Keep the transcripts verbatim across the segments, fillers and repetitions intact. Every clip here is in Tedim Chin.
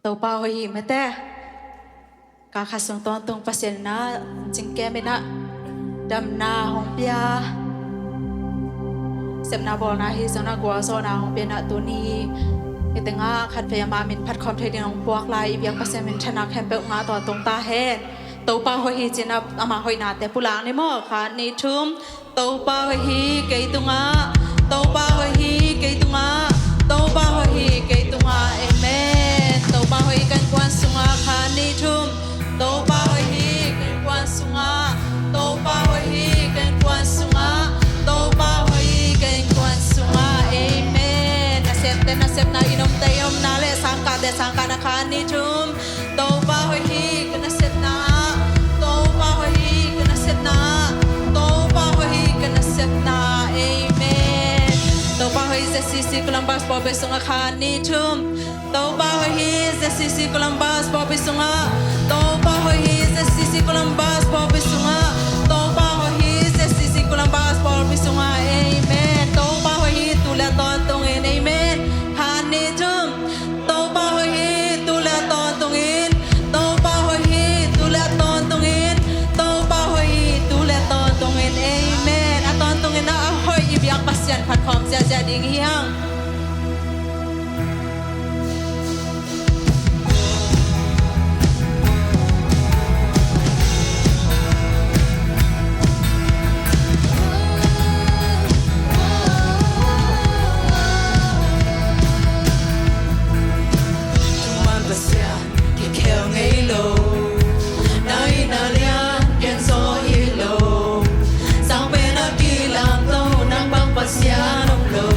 Topa hoih hi mate. Kal khat sung tawntung Pasian in ah cingkem in ah damna hong pia, sepna bawlna hi zong ah gualzawhna hong pia in ah tuni hih tengah khat vei ama min phat khawm thei ding hong puak lai i biak Pasian minthanna khempeuh ngah tawntung ta hen. Topa hoih hi ci-in ah ama hoihnate pulak ni maw. Khat, nih, thum. Topa hoih hi kei tungah, Topa hoih hi kei tungah, Topa hoih hi kei tungah. Amen. Topa hoih hi ka innkuan sungah. Khat, nih, thum. Topa hoih hi ka innkuan sungah, Topa hoih hi ka innkuan sungah, Topa hoih hi ka innkuan sungah. Amen. Nasepte nasepna, i nomte i nomna leh sangkahte sangkahna. Khat, nih, thum. Topa hoih hi ka nasepna ah, Topa hoih hi ka nasepna ah, Topa hoih hi ka nasepna ah. Amen. Topa hoih hi Z C C Columbus pawlpi sungah. Khat, nih, thum. Topa hoih hi Z C C Columbus pawlpi sungah, Topa hoih hi Z C C Columbus pawlpi sungah, Topa hoih hi Z C C Columbus pawlpi sungah. Amen. Topa hoih hi tu leh tawntungin. Amen. Khat, nih, thum. Topa hoih hi tu leh tawntungin, Topa hoih hi tu leh tawntungin, Topa hoih hi tu leh tawntungin. Amen. A tawntungin ah a hoih i biak Pasian phat khawm ziahziah ding hi hang. Thuman Pasian kikhel ngei lo, na hihna lian gen zaw hi lo. Sang pen a kilamto, nang bang Pasian om lo.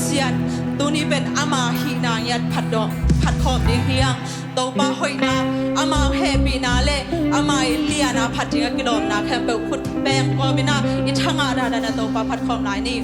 Pasian, tuni pen ama hihna ngiat phat dawh, phat khawm ding hi hang. Topa hoihna, ama hehpihna le ama i liana phat ding a kilawmna khempeuh khut beng kawmin ah i thangah dahdah a Topa phat khawm lai ni.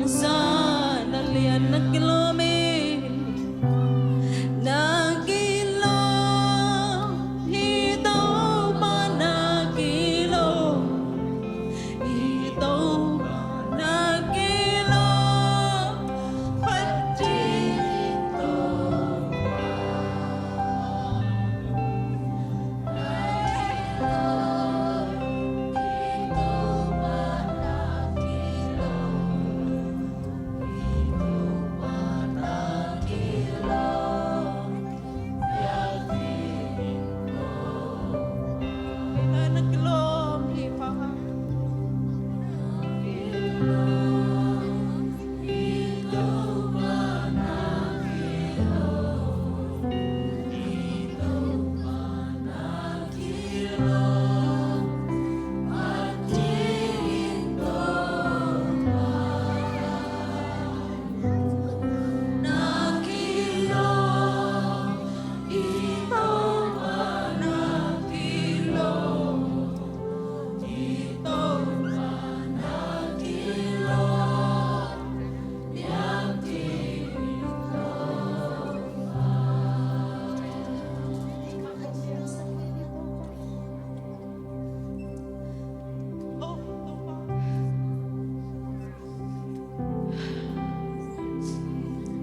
Sa na lian na kilawm hi, na kilawm hi Topa, na kilawm hi Topa, na kilawm phat ding Topa.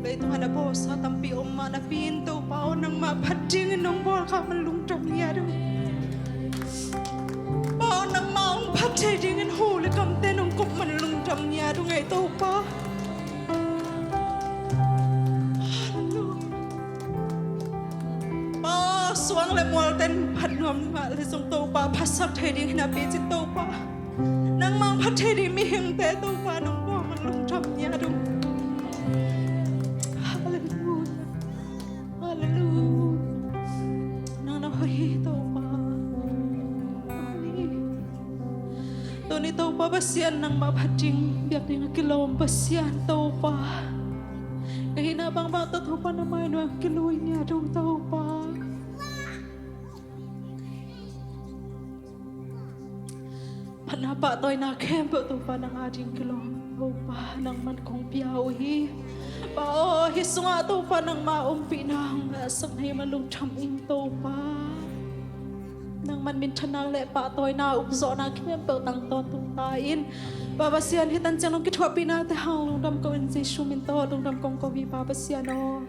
Leitung ah na bawlsa tampi om mah napi-in Topa aw, nangmah phat dingin nong bawl kha man lungdam ngiat ung. Pa aw, nangmah hong phat thei dingin hu le kamte nong kup man lungdam ngiat ung ei Topa. Halleluia. Pa aw, suang le mualten phat nuam mah le zong Topa phatsak thei ding hi napi cin Topa, nangmah hong phat thei ding mihingte Topa nong bawl man lungdam ngiat ung. Halleluia. Halleluia. Nang na hoih hi Topa. Amen. Tuni Topa Pasian nangmah phat ding biak ding a kilawm Pasian Topa. Ka hihna bangbang tawh Topa na mai nuai kilui ngiat ung Topa. Phatna pahtawina khempeuh Topa nang ading kilawm Topa nangman kong pia uh hi. Pa aw, hih sungah Topa nangmah ompihna hong ngahsak na hi man lungdam ing Topa. Nangman minthanna le pahtawina ukzawhna khempeuh tang tawntung ta in. Pa Pasian hih tanciang nong kithuahpihnate hang lungdam ko in Jesu min tawh lungdam kong ko hi Pa Pasian aw.